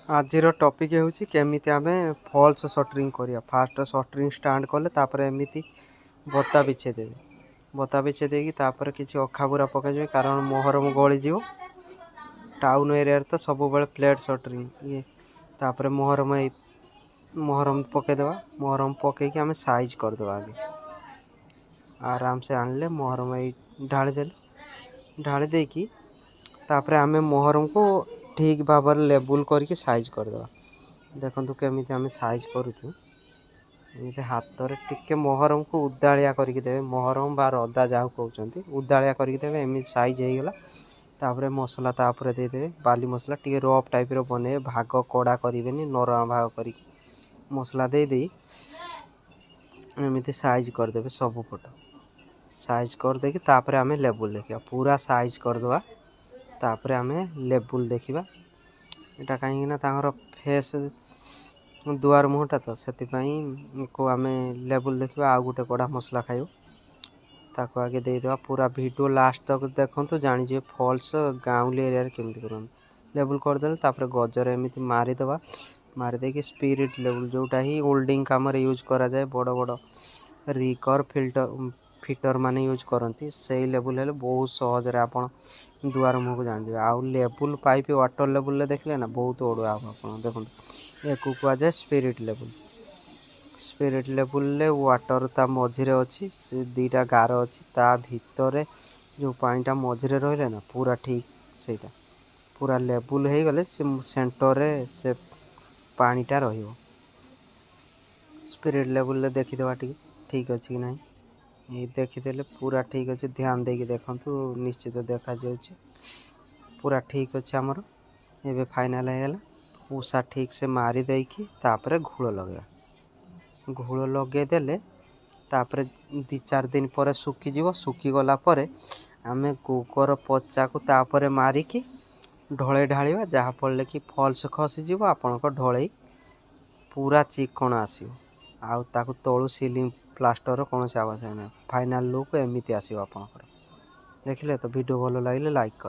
ଆଜିର ଟପିକ୍ ହେଉଛି କେମିତି ଆମେ ଫଲ୍ସ ସଟରିଂ କରିବା। ଫାଷ୍ଟ ସଟରିଂ ଷ୍ଟାଣ୍ଡ କଲେ ତାପରେ ଏମିତି ବତା ବିଛେଇ ଦେବେ। ବତା ବିଛେଇ ଦେଇକି ତାପରେ କିଛି ଅଖା ବୁରା ପକାଇଯିବେ, କାରଣ ମୋହରମ ଗଳିଯିବ। ଟାଉନ୍ ଏରିଆରେ ତ ସବୁବେଳେ ପ୍ଲେଟ୍ ସଟରିଂ ଇଏ। ତାପରେ ମୋହରମ, ଏଇ ମୋହରମ ପକାଇଦେବା। ମୋହରମ ପକାଇକି ଆମେ ସାଇଜ୍ କରିଦେବା। ଆଗେ ଆରାମସେ ଆଣିଲେ ମୋହରମ ଏଇ ଢାଳିଦେଲେ, ଢାଳି ଦେଇକି ତାପରେ ଆମେ ମୋହରମକୁ ଠିକ୍ ଭାବରେ ଲେବୁଲ୍ କରିକି ସାଇଜ୍ କରିଦେବା। ଦେଖନ୍ତୁ କେମିତି ଆମେ ସାଇଜ୍ କରୁଛୁ। ଏମିତି ହାତରେ ଟିକେ ମୋହରମକୁ ଉଦାଳିଆ କରିକି ଦେବେ, ମୋହରମ ବା ରଦା ଯାହାକୁ କହୁଛନ୍ତି, ଉଦାଳିଆ କରିକି ଦେବେ। ଏମିତି ସାଇଜ୍ ହେଇଗଲା। ତାପରେ ମସଲା ତାପରେ ଦେଇଦେବେ, ବାଲି ମସଲା ଟିକେ ରଫ୍ ଟାଇପ୍ର ବନେଇବେ, ଭାଗ କଡ଼ା କରିବେନି, ନରମ ଭାଗ କରିକି ମସଲା ଦେଇ ଏମିତି ସାଇଜ୍ କରିଦେବେ। ସବୁ ପଟ ସାଇଜ୍ କରିଦେଇକି ତାପରେ ଆମେ ଲେବୁଲ୍ ଦେଖିବା। ପୁରା ସାଇଜ୍ କରିଦେବା, ତାପରେ ଆମେ ଲେବୁଲ୍ ଦେଖିବା। ଏଇଟା କାହିଁକିନା ତାଙ୍କର ଫେସ୍ ଦୁଆର ମୁହଁଟା ତ, ସେଥିପାଇଁ ଆମେ ଲେବୁଲ୍ ଦେଖିବା। ଆଉ ଗୋଟେ କଡ଼ା ମସଲା ଖାଇବ, ତାକୁ ଆଗେ ଦେଇଦେବା। ପୁରା ଭିଡ଼ିଓ ଲାଷ୍ଟ ତକ ଦେଖନ୍ତୁ, ଜାଣିଯିବେ ଫଲ୍ସ ଗାଉଁଲି ଏରିଆରେ କେମିତି କରନ୍ତି। ଲେବୁଲ୍ କରିଦେଲେ ତାପରେ ଗଜର ଏମିତି ମାରିଦେବା। ମାରିଦେଇକି ସ୍ପିରିଟ୍ ଲେବୁଲ୍, ଯେଉଁଟା ହିଁ ଓଲ୍ଡିଂ କାମରେ ୟୁଜ୍ କରାଯାଏ, ବଡ଼ ବଡ଼ ରିଗର୍ ଫିଲ୍ଟର ଫିଟର୍ ମାନେ ୟୁଜ୍ କରନ୍ତି, ସେଇ ଲେବୁଲ୍ ହେଲେ ବହୁତ ସହଜରେ ଆପଣ ଦୁଆର ମୁହଁକୁ ଜାଣିଯିବେ। ଆଉ ଲେବୁଲ୍ ପାଇପ୍ ୱାଟର୍ ଲେବୁଲ୍ରେ ଦେଖିଲେ ନା ବହୁତ ଅଡ଼ୁଆ ହେବ ଆପଣ। ଦେଖନ୍ତୁ, ୟାକୁ କୁହାଯାଏ ସ୍ପିରିଟ୍ ଲେବୁଲ୍। ସ୍ପିରିଟ୍ ଲେବୁଲ୍ରେ ୱାଟର୍ ତା ମଝିରେ ଅଛି, ସେ ଦୁଇଟା ଗାର ଅଛି, ତା ଭିତରେ ଯେଉଁ ପାଣିଟା ମଝିରେ ରହିଲେ ନା ପୁରା ଠିକ୍, ସେଇଟା ପୁରା ଲେବୁଲ୍ ହେଇଗଲେ ସେ ସେଣ୍ଟରରେ ସେ ପାଣିଟା ରହିବ। ସ୍ପିରିଟ୍ ଲେବୁଲ୍ରେ ଦେଖିଦେବା ଟିକେ ଠିକ୍ ଅଛି କି ନାହିଁ। ଏଇ ଦେଖିଦେଲେ ପୁରା ଠିକ୍ ଅଛି। ଧ୍ୟାନ ଦେଇକି ଦେଖନ୍ତୁ, ନିଶ୍ଚିତ ଦେଖାଯାଉଛି ପୁରା ଠିକ୍ ଅଛି। ଆମର ଏବେ ଫାଇନାଲ୍ ହେଇଗଲା। ଉଷା ଠିକ୍ ସେ ମାରି ଦେଇକି ତାପରେ ଘୋଳ ଲଗାଇବା। ଘୋଳ ଲଗାଇଦେଲେ ତାପରେ 2-4 ଦିନ ପରେ ଶୁଖିଯିବ। ଶୁଖିଗଲା ପରେ ଆମେ ଗୋବର ପଚାକୁ ତାପରେ ମାରିକି ଢଳେଇ ଢାଳିବା, ଯାହାଫଳରେ କି ଫଲ୍ସ ଖସିଯିବ, ଆପଣଙ୍କ ଢଳେଇ ପୁରା ଚିକଣ ଆସିବ ଆଉ ତାକୁ ତଳୁ ସିଲିଂ ପ୍ଲାଷ୍ଟରର କୌଣସି ଆବଶ୍ୟକ ନାହିଁ। ଫାଇନାଲ୍ ଲୁକ୍ ଏମିତି ଆସିବ ଆପଣଙ୍କର। ଦେଖିଲେ ତ? ଭିଡ଼ିଓ ଭଲ ଲାଗିଲେ ଲାଇକ୍ କର।